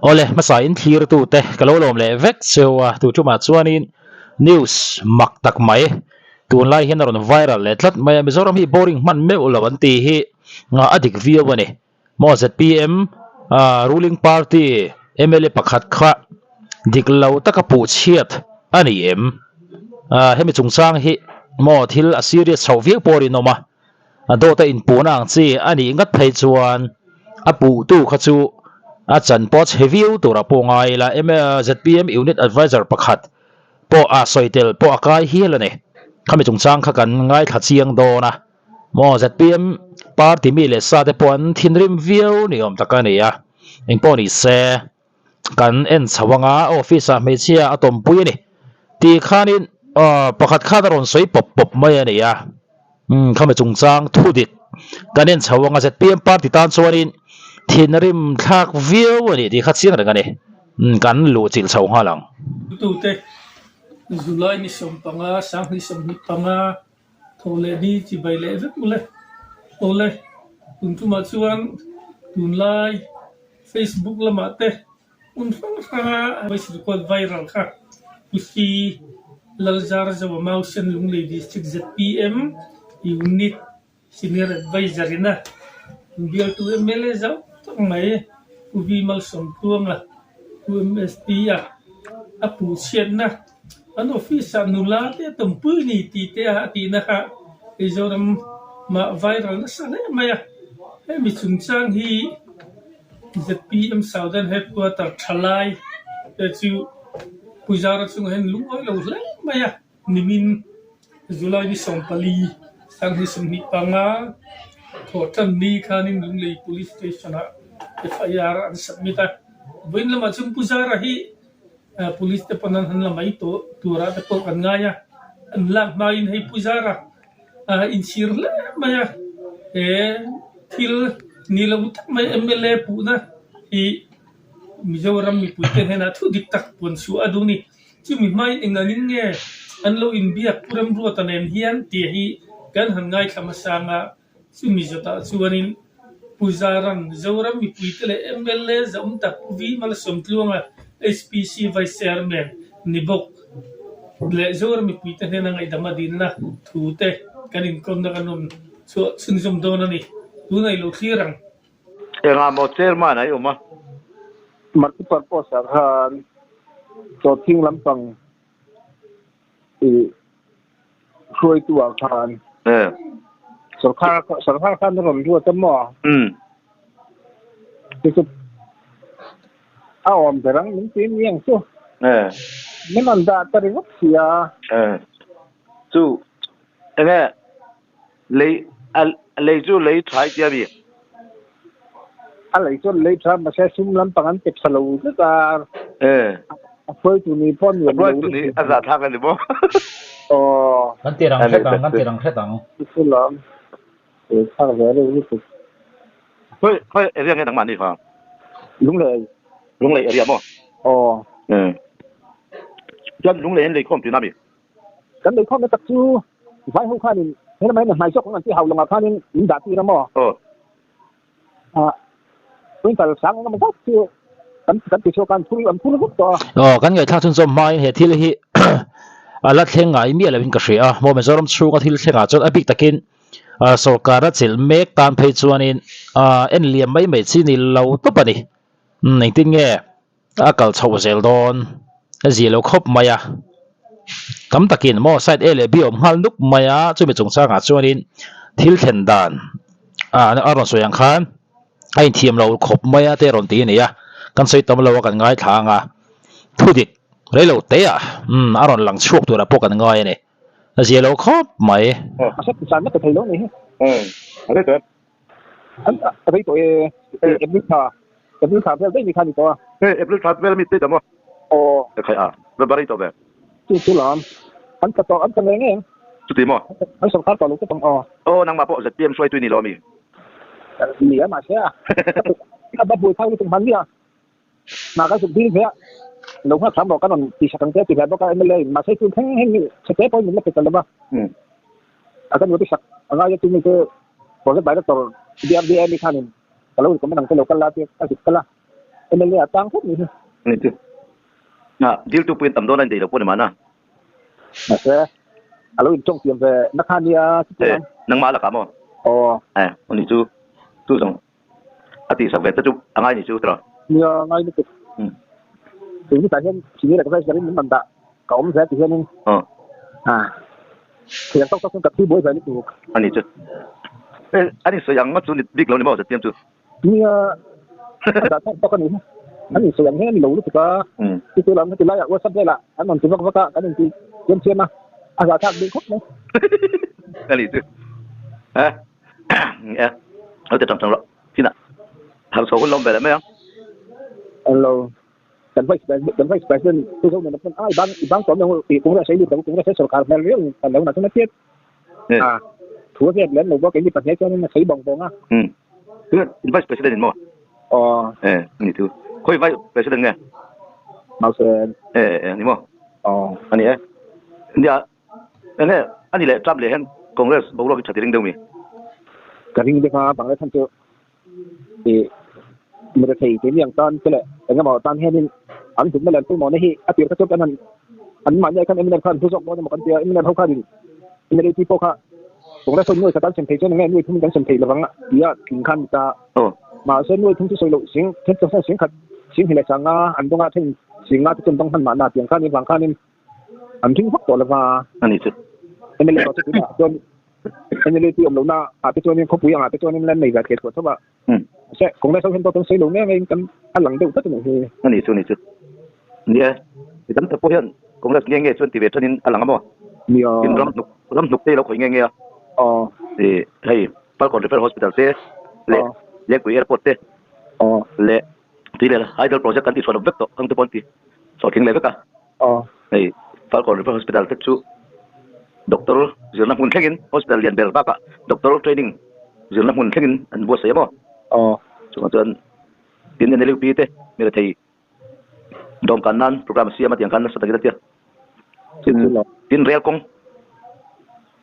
Awle, hmasa in thlir tute ka lo lawm leh vek cheu a, tu tumah chuanin news mak tak mai tunlai hian a rawn viral leh tlat mai a, Mizoram hi boring hman meuh lo an tih hi a dik viau a ni. Maw zpm ruling party mla pakhat kha dik lo taka puh chhiat a ni em? Hemi chungchang hi maw thil a serious chhoh viau pawh a rinawm a. A dawta inpuhna ang chi a nih ngat phei chuan a puhtu kha chu a chan pawh chhe viau tur a pawh ngai ila. Zpm Unit Adviser pakhat pawh a sawi tel pawh a kai hial a ni. Khami chungchang kha kan ngaithla chiang dawn a. Maw zpm party mi leh sa te pawh an thinrim viau ni awm tak a ni a. Engpawh ni se kan en chho anga office ah hmeichhia a tawmpui a ni tih khanin pakhat khan a rawn sawi pawp pawp mai a ni a umm khami chungchang thu dik kan en chho anga zpm party tan chuanin thinrim thlak viau a ni tih kha chiang reng a ni umm kan luh chilh chho nghal ang. Tute July ni 15 2025 Tho leh ni chi bai leh vek ule. Awle, tun tumah chuan tunlai Facebook lamah te hmun hrang hranga voice record viral kha Pu Si Lalzarzoa Mausen Lunglei District zpm Unit Senior Adviser ina bialtu mla zau tak mai Pu V Malsawmtluanga Pu MSP a a puhchhiatna An office ah nula te tawmpui ni tih te a tihna kha Mizoram mah viral nasa hle mai a. Hemi chungchang hi zpm Southern Headquarter thalai te chu Puzara chungah hian lungawi lo hle mai a. Nimin July ni 14 2025 thawhtan ni khanin Lunglei Police Station ah FIR an submit a. Vawiin lamah chuan Puzara hi Police te pawn an han la mai tawh turah te pawh kan ngai a, an lak hmain hei Pu Zara a inchhir hle mai a, he thil ni lo tak mai mla puhna hi Mizoram mipuite hnenah thu dik tak puan chhuah a duh a ni. Chumi hmain engangin nge an lo inbiak Pu Remruata nen hian tih hi kan han ngaithla hmasa anga Chumi zawtah chuanin Pu Zaran, Zoram mipuite leh mla zaum tak Pu V Malsawmtluanga, HPC Vice Chairman ni bawk leh Zoram mipuite hnena ngaihdam a dinna thu te kan inkawmna kan rawn chhuah chhunzawm dawn a ni. Tunah i lo thlir ang. Engah maw Chairman a i awm a? Multipurpose ah khan chawthing lampang i hruaitu ah khan sorkar sorkar khan a rawn ruat a maw? Chu chu a awm ber ang min ti ni ang chu. Min rawn dah ta ringawt si a. Chu enge lei lei chu lei tha i tia mi? A lei chuan lei tha mahse sum lampang an pe tha lo tlat a. A hruaitu ni pawh a nuam lo. A hruaitu ni a zahthlak a ni maw? Aw. Kan ti rang hret ang, kan ti rang hret ang. Chu lam lei thlak ve reuh lutuk. Khawi khawi area nge nangmah ni kha? Lunglei. Lunglei area maw? Aw. Chuan Lunglei an leikhawm tihna mi? Kan leikhawmna tak chu vai ho khanin he lamah hian hmai zawk ang an tih hau lawngah khanin min dah tir a maw? Aw. Quintal sang eng emaw zat chu kan kan ti chhuak a, an phur an phur vek tawh a. Aw, kan ngaihthlak chhunzawm hmain he thil hi a la thleng ngai miah loin ka hria a, maw Mizoram chhunga thil thlengah chuan a bik takin sorkar a chelh mek tan phei chuanin en liam mai mai chi ni lo tawp a ni. Engtin nge a kal chhoh zel dawn a zia lo khawp mai a, tam takin maw side A leh B awm nghal nuk mai a, chumi chungchangah chuanin thil thlen dan ah a rawn sawi ang khan a inthiam lo khawp mai a te a rawn ti a ni a, kan sawi tam lo a kan ngaithla ang a, thu dik rei lo te ah umm a rawn lang chhuak turah pawh kan ngai a ni, a zia lo khawp mai. A hre tih na ka thei lo a ni hi. An a rei tawh e, April thla, April thla vel daih ni kha ni tawh a. Hei April thla vel ami tih ta maw? Aw. Ka khai a, va va rei tawh ve. Chu chu lam, an tla tawh, an tla ngei ngei ang. Chuti maw? An sorkar tawh lo tawp ang aw. Aw nangmah pawh zpm hruaitu i ni lo ami? Ni a mahse a, a va buai thau lutuk hman nia. Hna kan suk dil ve a, lo nghak hram rawh kan rawn ti sak ang che a ti ve bawk a mla in mahse tun thleng heng hi chhe pawhin min la pe ta lo va. A kan ruati sak a ngai a chumi chu project director DRDA mi khanin ka lo recommend ang che lo kal la tia a zuk kal a. MLA ah tang khawp mai hi. Ni chu. A dil tu puin tam dawn a in deih lo pawh ni mahna. Mahse a lo in tawng thiam ve na kha nia chu Eh, nangmah lakah maw? Aw. Eh, ani chu chu zawng a tihsak ve te chu a ngai ni chu tiraw? Nia, ngai lutuk. Tun hi tah hian senior adviser in min rawn dah ka awm zel ti hianin Aw. Ah, thiam tawk tawk chuan ka thi buai ve lutuk. Ani chu. Eh, ani sawi ang ngawt chu ni bik lo ni maw ZPM chu? Nia, a dah tawk tawk a ni. An insawi ang hian a ni lo lutuk a. Chu chu lam heti laiah WhatsApp velah an rawn ti vak vak a, kan inti chiam chiam a, a zahthlak deuh khawp mai. A ni chu. Eh, eh, lo ti tang tang rawh. Chinah thar chho hun lo awm ve leh mai ang. Hello. Kan vice president, kan vice president Pu Zohnen a pawn a, i bang, i bang tawm lo tih Congress a i lut lo, Congress a sorkar hmel riau in kan lo na chuan a tiat. A, thu a zep lem lo bawk, keini pahnih chuanin a sawi bawng bawng a. Um. Tunge vice president in maw? Aw. E, ni thu. Khawi vice president nge? Mausen. E, e, ni maw? Aw. Ani e. Nia, enge ani leh Trump leh hian Congress boruak hi tha ti ring deuh mi? Ka ring deuh a, Bangladesh khan chu i mirethei keini ang tan te leh engemaw tan hianin an hlutna leh an pawimawhna hi a tir kha chuan kan han an mahni ah khan mnf khan an thu zawk dawn emaw kan tia mnf ho khanin MLA pawh kha Congress ho nuai khat an sem thei chuan enge nuai thum in kan sem thei lovang tia tling khan ni ta mahse nuai thum chu sawi loh sing then chuan sing khat sing hi leh sanga an dawnga then singa te chu an dawng hman mahna tiang khan avang khanin an ring vak tawh lova ani chu MLA pawh chu tunah chuan MLA tih awm lohna ah te chuanin khawpui angah te chuanin lan nei ve thei thuah tho a. Mahse Congress ho hian pawh kan sawi lo mek a, kan a lang deuh tlat a nih hi. A ni chu a ni chu. Nia, mi tam tak pawh hian Congress nge nge chuan ti ve thanin a lang a maw? Nia. Tin ram hnuk ram hnuk te i lo khawih nge nge a. Aw. Ih hei Falcon Referral Hospital te leh Lengpui Airport te Aw. leh tui leh Hydel Project kan tihchhuah lo vek tawh ang te pawh an ti hlawhtling leh vek a. Aw. Hei Falcon Referral Hospital te chu doctor zirna hmun thlengin hospital lian ber bakah doctor training zirna hmun thlengin an buatsaih a maw? Aw. Chungah chuan tin NLUP te mi rethei dawmkan nan program a siam a tiang khan nasa takin a tia. Tin tin rel kawng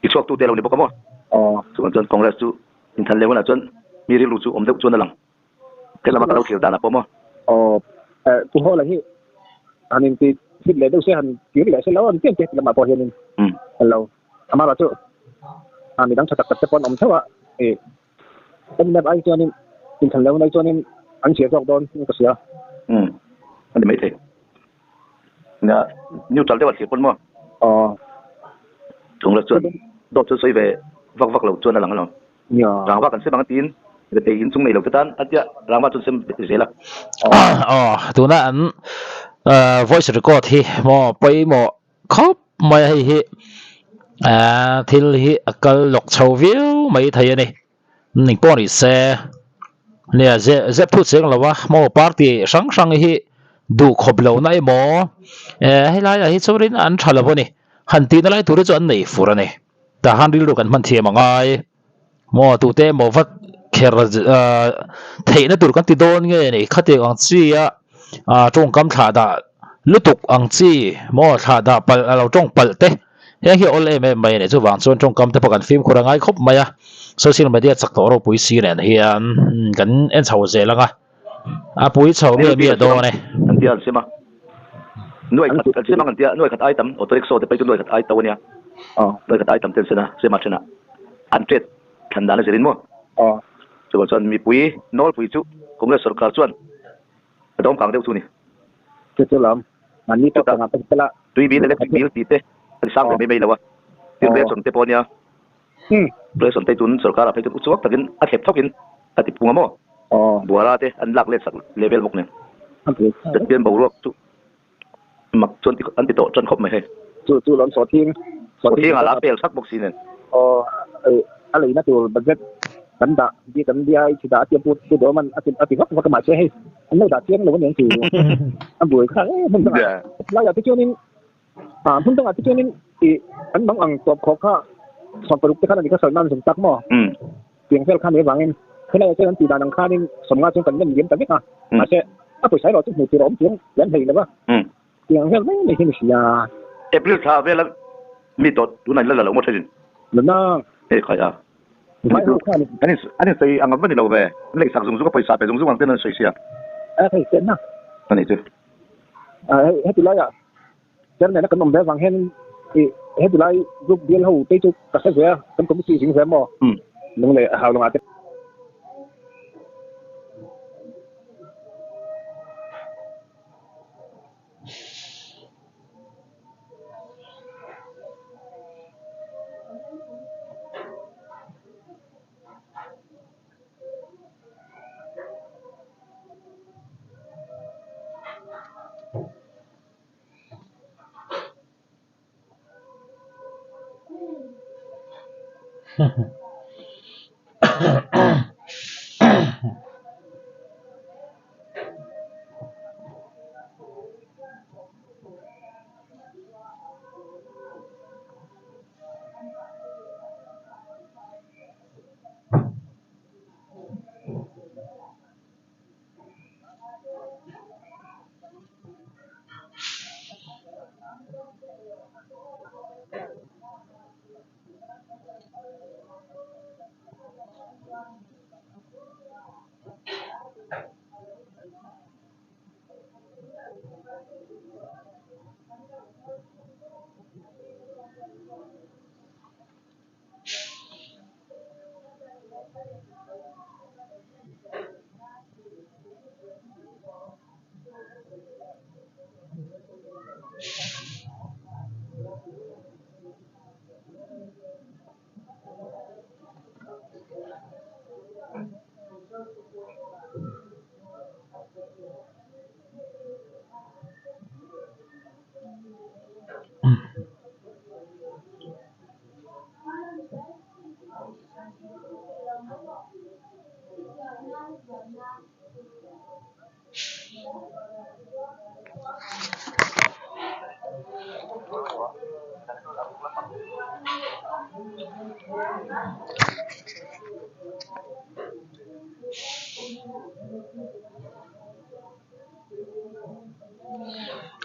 i chhuak tu te lo ni bawk a maw? Aw. Chungah chuan Congress chu inthan leh hunah chuan mi rilru chu awm deuh chuan a lang. He lama ka lo thlir danah pawh maw? Aw, eh, Pu Hawla hi han inti fit leh deuh se, han kir leh se lo an pian te heti lamah pawh hianin lo. Amah chu a midang tha tak tak te pawh an awm theuh a, eh, mnf ai chuanin inthan leh hun ai chuanin an chhiar zawk dawn in ka hria. Umm, a ni maithei. Nia, neutral deuh a thlir pawn maw? Aw. Congress chuan dawt chu sawi ve vak vak lo chuan a lang alawm. Rangva kan sem ang tiin rethei in chung nei lo te tan a tia rangva chu sem zel a. Aw tuna an voice record hi maw pawimawh khawp mai a hei hi thil hi a kal lawk chho viau mai thei a ni ning pawh ni se nia zep zep phut cheng lo a maw party hrang hrang hi duh khawp lo na emaw helai ah hi chuan an tha lo a ni han tihna lai tur hi chu an nei fur a ni. Tah han rilru kan hman thiam a ngai. Maw tute emaw vat kher theihna tur kan ti dawn nge ni khatiang ang chi a tawngkam thlah dah lutuk ang chi maw thlah dah palh a lo tawng palh te heng hi a awl em em mai a ni chuvang chuan tawngkam te pawh kan fimkhur a ngai khawp mai a social media chak tawh ropui si nen hian kan en chho zel ang a a pui chho miah miah dawn e. An tia an sem a, nuai khat an sem ang an tia, nuai khat ai tam auto rickshaw te phei chu nuai khat ai to a nia, nuai khat ai tam te an sen a, sema thenah an tet thlan dan a zirin maw? Chuvang chuan mipui nawlpui chu Congress sorkar chuan a dawm kang deuh chu a ni. Chutah tui bil electric bill tih te a ti sang ve mai mai lo a, tin ration te pawh a nia. Ration te chun sorkar ah phei chuan uchuak takin a thlep thawkin a ti phung a maw? Buara te an lak let sak level bawk nen. Pathian boruak chu mak chuan an ti tawh tan khawp mai hei. Chu chu lawm sawhthing. Sawhthing a la pel sak bawk si nen. Aw a leina tur budget kan dah bi kan bia i dah a tia pu pu dawm an a ti a ti vak vak a mahse hei an lo dah chiang lo aniang chu a buai kha e hmun dangah laiah te chuanin Ah, hmun dangah te chuanin ih an mang ang tawp khawk kha 16 te khan a ni kha sawi nan zum tak maw? Tiang vel kha ni avangin helaiah chuan an tih dan ang khanin sawmnga chuan kan nem liam ta vek a, mahse a pawisa erawh chu hmuh tur a awm chuang lem hlei lo va, tiang vel mai mai hi ni si a. April thla vela mi tawh tunah in la la lo maw thelin? La na. Hei khai a. Vai ho khan. An in sawi ang va ni lo ve, an lei sak zung zung a pawisa pe zung zung ang ten an sawi sia. A hei chenna. Ani chu. A hei heti laiah chairman a kan awm ve avang hian i heti lai group bial ho te chu ka hre ve a, kan committee zing ve maw? Lunglei hau lawngah te.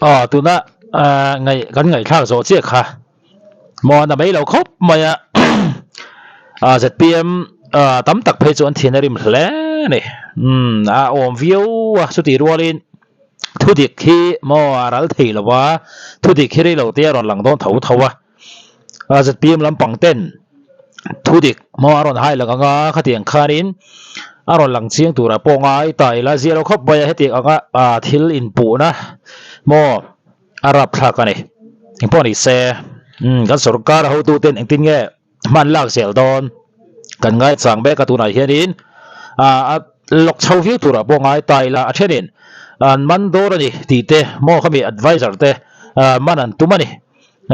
Aw tuna ngaih kan ngaihthlak zawh chiah kha maw na mai lo khawp mai a zpm tam tak phei chu an thin a rim hle a ni umm a awm viau a chutih rualin thu dik hi maw a ral thei lo va thu dik hi rei lo te a rawn lang dawn tho tho a zpm lampang ten thu dik maw a rawn hai lang ang a khatiang khanin a rawn lang chiang turah pawh ngai ta ila zia lo khawp mai a hetiang anga thil inpuhna maw a rapthlak a ni engpawh ni se umm kan sorkar hotu ten engtin nge hman lak zel dawn kan ngaichang mek a tunah hianin ah a lawk chho viau turah pawh ngai ta ila a thenin an man dawr a ni tih te maw khami adviser te ah man an tum a ni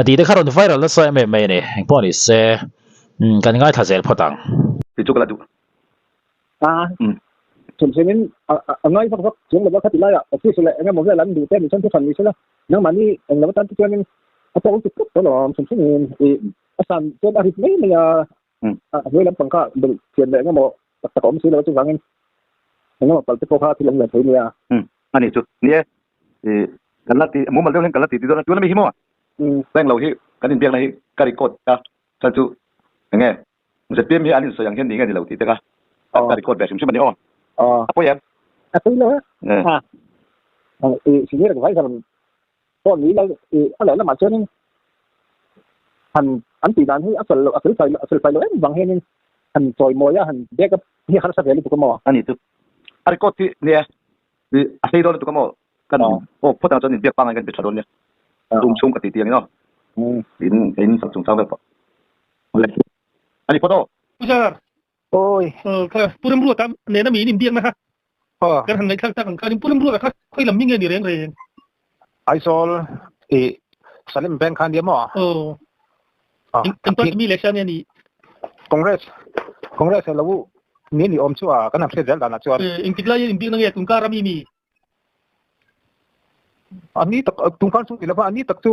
tih te kha rawn viral nasa em em mai a ni engpawh ni se umm kan ngaithla zel phawt ang. Tih chu ka la duh. A thunchhengin a ngai vak vak chuang lova khati laiah office leh eng emaw vel an duh te ni chuan thuhran ni sela nangmahni eng lo atan te chuanin a tawk lutuk tawp tawh lo awm thunchhengin ih a san chuan a rit mai mai a a hnuai lampang kha belh thian leh eng emaw tak tak a awm si lo chuvangin eng emaw pal te pawh kha thil awm ve thei nia. A nih chu ni e ih kan la ti mumal deuh hian kan la ti ti dawn a tuna mi hi maw bank lo hi kan inbiakna hi ka record a chuan chu eng nge Zpm hi an insawi ang hian ni nge ni lo tih te kha ka record ve hrim hrim a ni aw. A pawi em? A pawi lo a. I senior advisor pawh ni ila i a leh lamah chuanin han an tih dan hi a fel lo a fel fai a fel fai lo em vang hianin han chawi mawi a han back up hi a harsa ve lutuk a maw? A ni chu. A record hi nia i a sei dawn lutuk a maw? Kan aw phawt ang chuan inbiak pangngai kan be tha dawn nia. Tum chhung ka ti ti ang in aw. In in sak chung chang vel pawh. Ani phawt aw. Pu Sir. Awi. Kha Pu Remruata nena mi in inbiakna kha kan han ngaihthlak tak ang khanin Pu Remruata kha khawi lam mi nge ni reng reng? Aizawl i Salim Bank kha ania maw? Aw. Eng party mi leh sia nge ni? Congress Congress lo ni ni awm chu a kan han hriat zel danah chuan. Engtik laiin inbiakna nge tun kar a mi mi? A ni tak tum khan chu ni lova a ni tak chu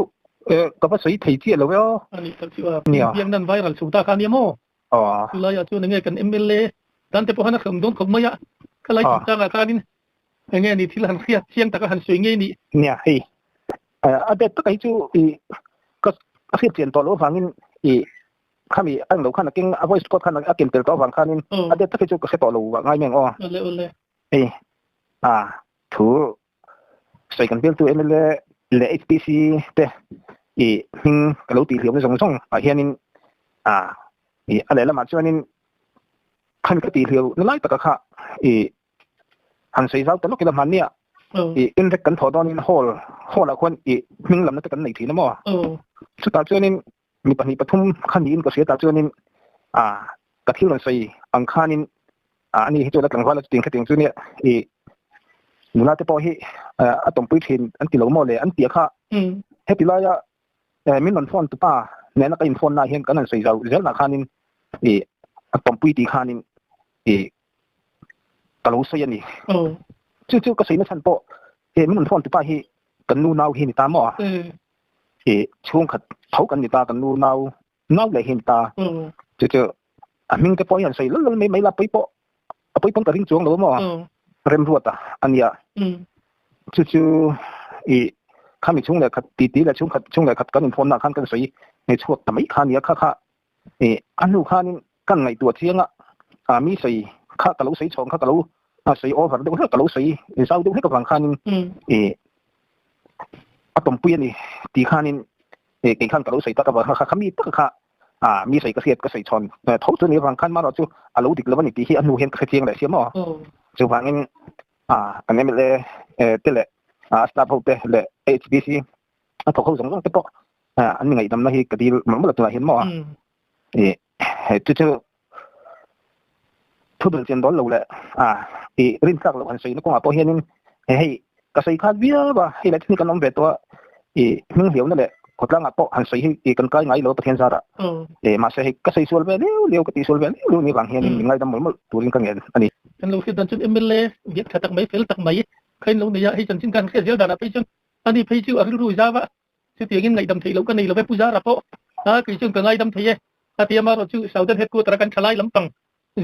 ka va sawi thei chiah lo e aw. A ni tak chu a biak nan viral chho ta kha ania maw? Chulaiah chuan enge kan mla dan te pawh khan a hrem dawn khawp mai a, khalai chungchangah khanin enge ni thil han hriat chiang taka han sawi ngei ni. Nia hei a det taka hi chu i ka hriat chian tawh loh avangin i khami a englo khan a keng a voice record khan a ken tel tawh avang khanin a det tak hi chu ka hre tawh lo ngai mai ang aw. Awle awle. Hei a. Thu sawi kan bialtu mla leh HPC te i hming ka lo tih hliamna zawng zawng ah hianin a i a lehlamah chuanin khami ka tih hliau na lai taka kha i han sawi zau ta lawk ila hmannia i inrek kan thawh dawnin hall hall ah khuan i hming lamna te kan nei thin a maw chutah chuanin mi pahnih pathum kha niin ka hria tah chuanin a ka thil rawn sawi ang khanin a ani hi chuan a tlangval a chutin khatiang chu nia i nula te pawh hi a tawmpui thin an ti lo maw le an tia kha heti laia min rawn phone tupa nena ka in phone na hian kan han sawi zau zel nah khanin i a tawmpui tih khanin i ka lo sawi a ni chu chu ka sawi na chhan pawh min rawn phone tupa hi kan nu nau hi ni ta maw i chhungkhat tho kan ni ta kan nu nau nau leh hi ni ta chu chu a hming te pawh hi an sawi lal lal mai mai la pawi pawh a pawi pawn ka ring chuang lo maw remruat a ania chu chu i khami chhung leh khat ti ti leh chhung khat chhung leh khat kan inphone nah khan kan sawi hei chhuak ta mai kha ania kha kha i a hnu khanin kan ngaihtuah chiang a a mi sawi kha ka lo sawi chhawng kha ka lo a sawi over deuh hlek ka lo sawi zau deuh hlek avang khanin i a tawmpui a ni tih khanin kei khan ka lo sawi tak avang kha kha mi tak kha a mi sawi ka hriat ka sawi chhawn tho chu ni avang khan marawh chu a lo dik lo a ni tih hi a hnu hian ka hre chiang leh sia maw chuvangin a kan mla te leh a staff ho te leh HBC a thawk ho zawng zawng te pawh an mi ngaihdamna hi ka dil mawlh mawlh a tunah hian maw i chu chu Thu belh chian dawn lo leh a i rintlak loh han sawi na kawngah pawh hianin hei ka sawi khat viau a, hei leh thil hi kan awm ve tawh a, i hming hliauna leh khawtlangah pawh han sawi hi i kan kai ngai lo a Pathian zarah e mahse hei ka sawi sual ve liau liau ka tih sual ve liau liau ni vang hianin min ngaidam mawlh mawlh turin ka ngen a ni. Kan lo hriat dan chuan mla biak tha tak mai fel tak mai kha in lo nei a, hei chanchin khan hriat zel danah phei chuan ani phei chu a rilru zau a, Chutiangin ngaihdam theih loh ka nei lo ve Pu Zara pawh a kei chuan ka ngaidam thei e a ti a, marawh chu Southern Headquarter a kan thalai lampang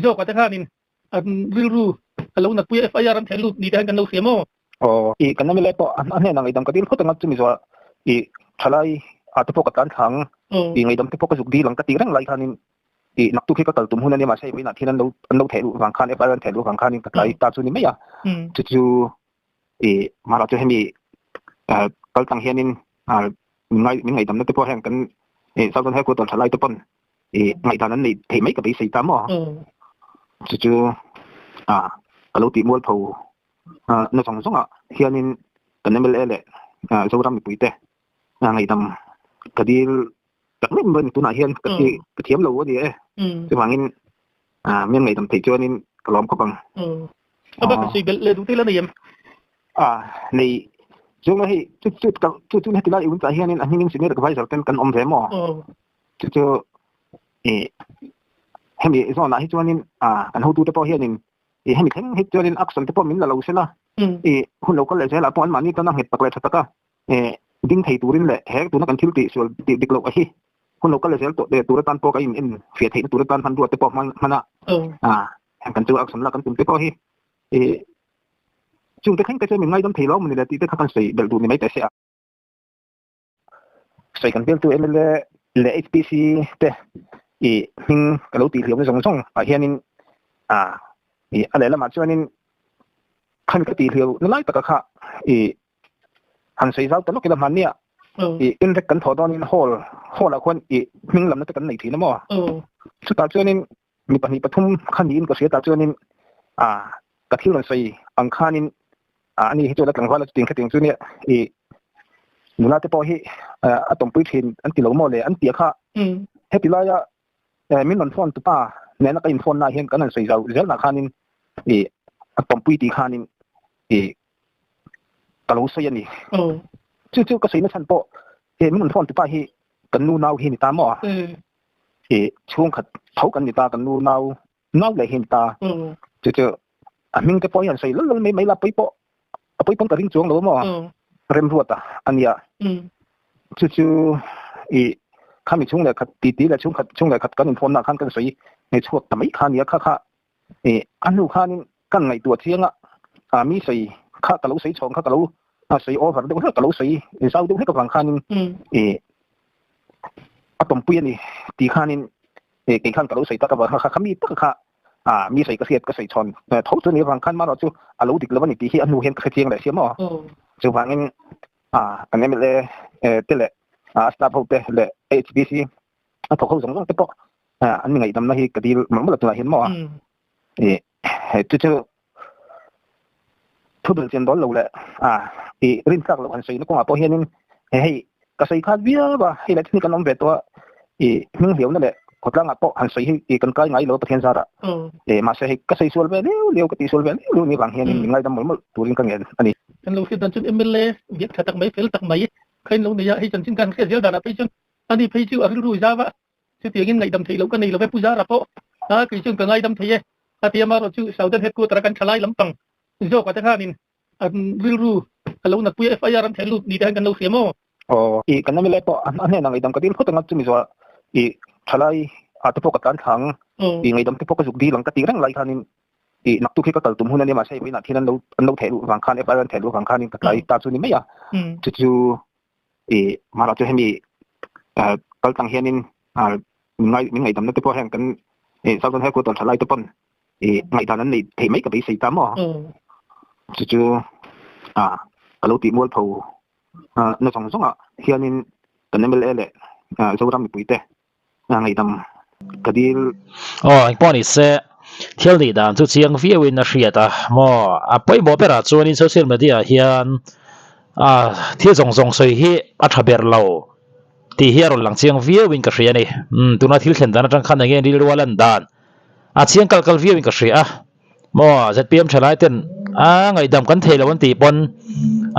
zawk ah te khanin an rilru a lo natpui a FIR an theh lut ni te hian kan lo hria maw? Aw i kan mla pawh a hnenah ngaihdam ka dil phawt anga chumi zawhah i thalai ah te pawh ka tlan thla ang i ngaihdam te pawh ka zuk dil ang ka tih reng lai khanin i naktuk hi ka kal tum hun a nia mahse vawiinah thil an lo an lo theh luh vang khan FIR an theh luh vang khanin ka tlai ta chu ni mai a chu chu I mahla chu hemi kal tlang hianin min ngai min ngaihdamna te pawh heng kan Southern Headquarter tha lai te pawn i ngaihdan an neih theih mai ka beisei ta maw? Chu chu a ka lo tih mualpho na zawng zawngah hianin kan mla leh Zoram mipuite ngaihdam ka dil tak meuh mai a ni tunah hian ka thi ka thiam lo a ni e. Chuvangin min ngaihdam theih chuanin ka lawm khawp ang. A bak sawi belh leh duh te la nei em? A nei chuang hei chu chu chu chu heti lai i unchah hianin a hmingin senior advisor ten kan awm ve maw? Chu chu i hemi zawnah hi chuanin kan hotute pawh hianin i hemi thleng hi chuanin action te pawh min la lo sela i hun lo kal leh zelah pawh anmahni tana nghet tak leh tha taka ding thei turin leh he tuna kan thil tih sual tih dik loh a hi hun lo kal leh zel tawh tur atan pawh ka in en fiah theihna tur atan hmanrua te pawh hman hman a heng kan chu action lak kan tum te pawh hi chung te thleng te chuan min ngaidam thei lo mawni le tih te kha kan sawi belh duh ni mai teh se a. Sawi kan bialtu mla leh HPC te i hming ka lo tih hliamna zawng zawng ah hianin a i a lehlamah chuanin khami ka tih hliau na lai taka kha i han sawi zau ta lawk ila hmannia i inrek kan thawh dawnin hall hall ah khuan i hming lamna te kan nei thin a maw chutah chuanin mi pahnih pathum kha niin ka hria tah chuanin a ka thil rawn sawi ang khanin a ani hi chuan a tlangval a chutin khatiang chu nia i nula te pawh hi a tawmpui thin an ti lo maw le an tia kha heti laia min rawn phone tupa nena ka in phone na hian kan han sawi zau zel nah khanin i a tawmpui tih khanin i ka lo sawi a ni. Chu chu ka sawi na chhan pawh he min rawn phone tupa hi kan nu nau hi ni ta maw? I chhungkhat tho kan ni ta kan nu nau nau leh hi ni ta. Chu chu a hming te pawh hi an sawi lal lal mai mai la pawi pawh a pawi pawn ka ring chuang lo maw? Remruat a a nia. Chu chu i khami chhung leh khat ti ti leh chhungkhat chhung leh khat kan in phone nah khan kan sawi hei chhuak ta mai kha nia kha kha I a hnu khanin kan ngaihtuah chiang a, a mi sawi kha ka lo sawi chhawng kha ka lo sawi over deuh hlek ka lo sawi zau deuh hlek avang khanin i a tawmpui a ni tih khanin kei khan ka lo sawi tak avang kha kha mi tak kha A mi sawi ka hriat ka sawi chhawn tho chu ni avang khan marawh chu a lo dik lo a ni tih hi a hnu hian ka hre chiang leh sia maw. Chuvangin kan mla te leh staff ho te leh HPC a thawk ho zawng zawng te pawh an mi ngaihdamna hi ka dil mawlh mawlh a tunah hian maw. Chu chu thu belh chian dawn lo leh rintlak loh han sawina kawngah pawh hianin hei ka sawi khat viau a, hei leh thil hi kan awm ve tawh a, ih hming hliauna leh khawtlangah pawh han sawi hi ih kan kai ngai lo a Pathian zarah ih mahse hei ka sawi sual ve liau liau ka tih sual ve liau liau ni vang hianin min ngaidam mawlh mawlh turin ka ngen a ni. Kan lo hriat dan chuan mla biak tha tak mai fel tak mai kha in lo nei a, hei chanchin khan hriat zel danah phei chuan ani phei chu a rilru zau a, chutiangin ngaihdam theih loh ka nei lo ve Pu Zara pawh a kei chuan ka ngaidam thei e a ti a, marawh chu Southern Headquarter a kan thalai lampang zawkah te khanin An rilru a lo natpui a, FIR an theh lut ni te hian kan lo hria maw? Aw, i kan MLA pawh a hnenah ngaihdam ka dil phawt anga chumi zawhah i thalai ah te pawh ka tlan thla ang, i ngaihdam te pawh ka zuk dil ang ka tih reng lai khanin i naktuk hi ka kal tum hun a nia mahse vawiinah thil an lo an lo theh luh vang khan FIR an theh luh vang khanin ka tlai ta chu ni mai a, chu chu i mahla chu hemi kal tlang hianin min ngai min ngaihdamna te pawh heng kan Southern Headquarter thalai te pawn i ngaihdan an neih theih mai ka beisei ta maw? Chu chu a ka lo tih mualpho na zawng zawngah hianin kan mla leh Zoram mipuite ngaihdam ka dil. Aw engpawh ni se thil nih dan chu chiang viauin a hriat a maw? A pawimawh berah chuanin social media ah hian thil zawng zawng sawi hi a tha ber lo. Tih hi a rawn lang chiang viauin ka hria a ni. Umm tuna thil thlen dan atang khan enge rilru a lan dan a chiang kal kal viauin ka hria a. Maw zpm thalai ten a ngaihdam kan thei lo an tih pawn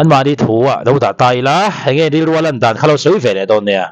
anmahni thu ah lo dah ta ila enge rilru a lan dan kha lo sawi ve leh dawn nia.